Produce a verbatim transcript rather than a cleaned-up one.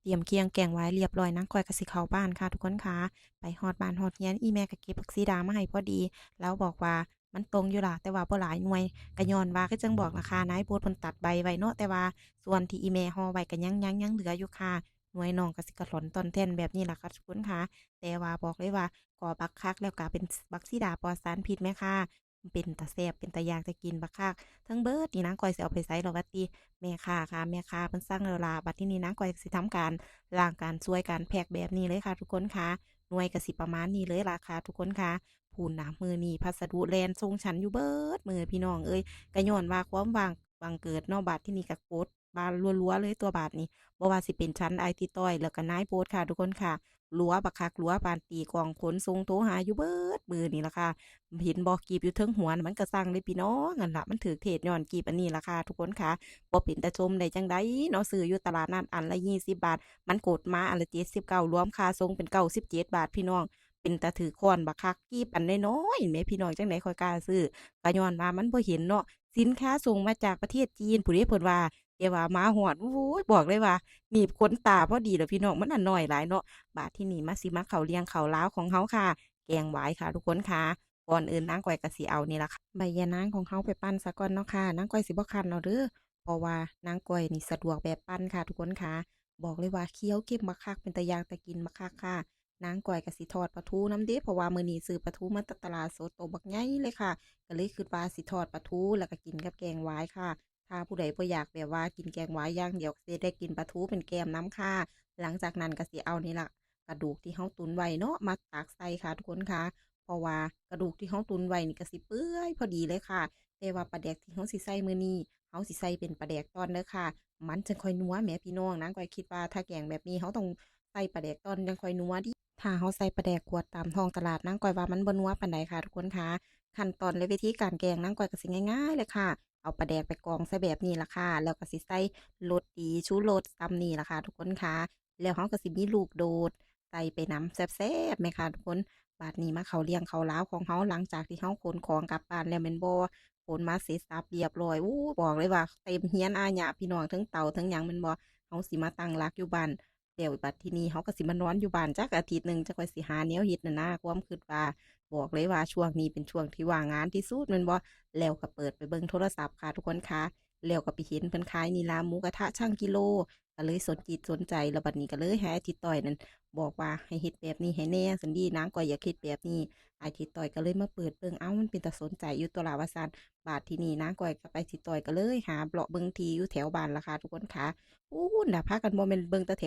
ตรียมเคียงแกงไว้เรียบร้อย นางก้อยก็สิเข้าบ้านค่ะทุกคนค่ะ ไปฮอดบ้านฮอดเฮือน อีแม่ก็เก็บผักสีดามาให้พอดี ลาวบอกว่ามันตรงอยู่ล่ะ แต่ว่าบ่หลายหน่วย ก็ย้อนว่าคือจั่งบอกล่ะค่ะ นายโพดเพิ่นตัดใบไว้เนาะ แต่ว่าส่วนที่อีแม่ห่อไว้ก็ยัง ยัง ยังเหลืออยู่ค่ะ หน่วยน้องก็สิกระหล่อนต่อนแท่นแบบนี้ล่ะค่ะทุกคนค่ะ แต่ว่าบอกเลยว่า กอบักคัก แล้วก็เป็นบักสีดาปลอดสารพิษแม่ค่ะ เป็นตาแซ่บ เป็นตาอยากจะกินบักคัก ทั้งเบิดนี่นางก้อยสิเอาไปไสล่ะวะติ แม่ค้าค่ะ แม่ค้าเพิ่นสั่งแล้วล่ะ บัดทีนี้นางก้อยสิทำการล้าง การซวย การแพ็กแบบนี้เลยค่ะทุกคนค่ะ หน่วยก็สิประมาณนี้เลยล่ะค่ะทุกคนค่ะ พู้นน่ะ มื้อนี้พัสดุแล่นส่งฉันอยู่เบิดมื้อพี่น้องเอ้ย ก็ย้อนว่าความว่างบังเกิดเนาะ บัดทีนี้ก็กดบานรัวๆเลยตั๊วบาดนี้ บ่ว่าสิเป็นฉัน อ้ายทิดต้อย แล้วก็นายโพดค่ะทุกคนค่ะ รัวบักคัก รัวปานตีกลอง ขนส่งโทรหาอยู่เบิดมื้อนี่ล่ะค่ะ เห็นบ่ กีบอยู่เทิงหัวน่ะ มันก็สั่งเลยพี่น้อง นั่นล่ะ มันถืกเทศย้อนกีบอันนี้ล่ะค่ะทุกคนค่ะ บ่เป็นตาชมได้จั่งใดเนาะ ซื้ออยู่ตลาดนัดอันละยี่สิบบาท มันกดมาอันละเจ็ดสิบเก้า รวมค่าส่งเป็นเก้าสิบเจ็ดบาทพี่น้อง เป็นตาถืกค้อนบักคัก กีบอันน้อยๆแหมพี่น้อง จั่งใดข้อยกล้าซื้อ ก็ย้อนว่ามันบ่เห็นเนาะ สินค้าส่งมาจากประเทศจีนพู้นเด้เพิ่นว่า แต่ว่ามาฮอด โอ้ย บอกเลยว่าหนีบขนตาพอดีล่ะพี่น้อง มันอันน้อยหลายเนาะ บาดทีนี้มาสิมาเข้าเรื่องเข้าราวของเฮาค่ะ แกงหวายค่ะทุกคนค่ะ ก่อนอื่นนางก้อยก็สิเอานี่ล่ะค่ะ ใบยะนางของเฮาไปปั่นซะก่อนเนาะค่ะ นางก้อยสิบ่คั่นเอาเด้อ เพราะว่านางก้อยนี่สะดวกแบบปั่นค่ะทุกคนค่ะ บอกเลยว่าเขียวเข้มบักคัก เป็นตาอยากตากินบักคักค่ะ นางก้อยก็สิทอดปลาทูนำเด้ เพราะว่ามื้อนี้ซื้อปลาทูมาจากตลาดสดโตบักใหญ่เลยค่ะ ก็เลยคิดว่าสิทอดปลาทูแล้วก็กินกับแกงหวายค่ะ ถ้าผู้ใดบ่อยากแบบว่ากินแกงหวายอย่างเดียว ก็สิได้กินปลาทูเป็นแกมนำค่ะ หลังจากนั้นก็สิเอานี่ล่ะ กระดูกที่เฮาตุ๋นไว้เนาะ มาตักใส่ค่ะทุกคนค่ะ เพราะว่ากระดูกที่เฮาตุ๋นไว้นี่ก็สิเปื่อยพอดีเลยค่ะ แต่ว่าปลาแดกที่เฮาสิใส่มื้อนี้ เฮาสิใส่เป็นปลาแดกต่อนเด้อค่ะ มันจั่งค่อยนัวแหมพี่น้อง นางก้อยคิดว่าถ้าแกงแบบนี้เฮาต้องใส่ปลาแดกต่อนจั่งค่อยนัวเด้ ถ้าเฮาใส่ปลาแดกขวดตามท้องตลาด นางก้อยว่ามันบ่นัวปานใดค่ะทุกคนค่ะ ขั้นตอนและวิธีการแกงนางก้อยก็สิง่ายๆเลยค่ะ เอาปลาแดกไปกองใส่แบบนี้ล่ะค่ะ แล้วก็สิใส่รสดี ชูรสส่ำนี้ล่ะค่ะทุกคนค่ะ แล้วเฮาก็สิมีลูกโดดใส่ไปนำ แซ่บๆแหมค่ะทุกคน บาดนี้มาเข้าเรื่องเข้าราวของเฮา หลังจากที่เฮาขนของกลับบ้านแล้วแม่นบ่ ขนมาเสร็จสรรพเรียบร้อย อู้ บอกเลยว่าเต็มเฮือนอาหยะพี่น้อง เทิงเตาเทิงหยังแม่นบ่ เฮาสิมาตั้งหลักอยู่บ้าน แล้วบัดทีนี้เฮาก็สิมานอนอยู่บ้านจักอาทิตย์หนึ่ง จักว่าสิหาแนวเฮ็ดนั่นนะ ความคิดว่า บอกเลยว่าช่วงนี้เป็นช่วงที่ว่างงานที่สุดแม่นบ่ แล้วก็เปิดไปเบิ่งโทรศัพท์ค่ะทุกคนค่ะ แล้วก็ไปเห็นเพิ่นขายนี่ล่ะ หมูกระทะชั่งกิโล ก็เลยสนจิตสนใจ แล้วบัดนี้ก็เลยให้อ้ายทิดต้อยนั่นบอกว่าให้เฮ็ดแบบนี้ให้แหน่ ซั้นดี นางก้อยอยากเฮ็ดแบบนี้ อ้ายทิดต้อยก็เลยมาเปิดเบิ่ง เอ้า มันเป็นตาสนใจอยู่ตั๊วล่ะว่าซั้น บาดทีนี้นางก้อยกับอ้ายทิดต้อยก็เลยหาเลาะเบิ่งที่อยู่แถวบ้านล่ะค่ะทุกคนค่ะ อู้ น่ะ พากันบ่แม่นเบิ่งแต่แถ